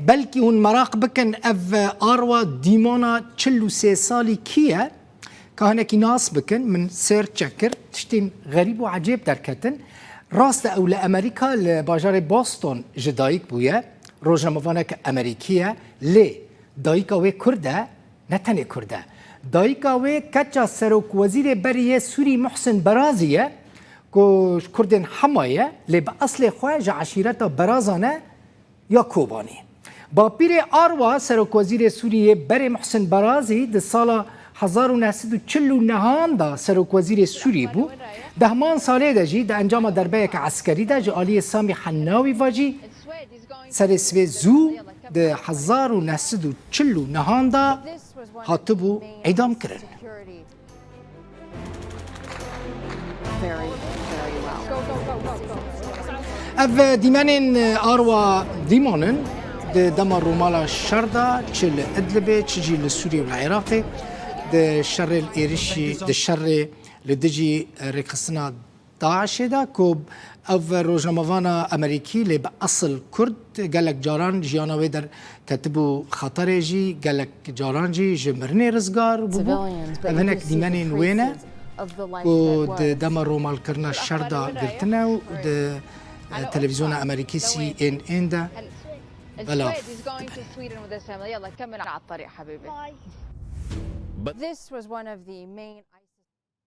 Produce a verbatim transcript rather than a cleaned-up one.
Belkî hûn meraq bikin ev Arwa dîmana çil û sê salî kî ye? Ka hinekî nas bikin, min search çek kir, tiştên xerîb û ecêb derketin. Rast e, ew li Amerîka, li bajarê Boston ji dayik bûye. Rojnamevanek Amerîkî ye, lê dayika wê Kurd e, ne tenê Kurd e. Dayika wê keça serokwezîrê berê yê Sûrî Muhsin Berazî ye, ku ji Kurdên Hema ye, lê bi eslê xwe ji eşîreta Berazan e ya Kobanî. Bapîrê Arwa, serokwezîrê Sûriyê berê Muhsin Berazî di sala hezar û neh sed û çil û nehan de serokwezîrê Sûriyê bû. Di heman salê de jî di encama derbeyeke eskerî de ji aliyê Samî Hennawî ve jî serê sibê zû di hezar û neh sed û çil û nehan de hatibû îdam kirin. Very, very well. Ev dîmenên Arwa dîman in di dema romala şer de, çi li Idlibê, çi jî li Sûriyê û li Iraqê, di şerê li êrişî, di şerê li dijî rêxistina DAIŞê de, ku ev rojnamevana Amerîkî, lê bi esil Kurd, gelek caran jiyana wê derketibû xeterê jî, gelek caran jî ji mirinê rizgar bûbû. Civilians, but Ev you hinek can see the dîmenên wê ne, traces of the life ku that di was. dema romalkirina şer de girtine û di, e, televîzyona Amerîkî C N N de belav dibin. This was one of the main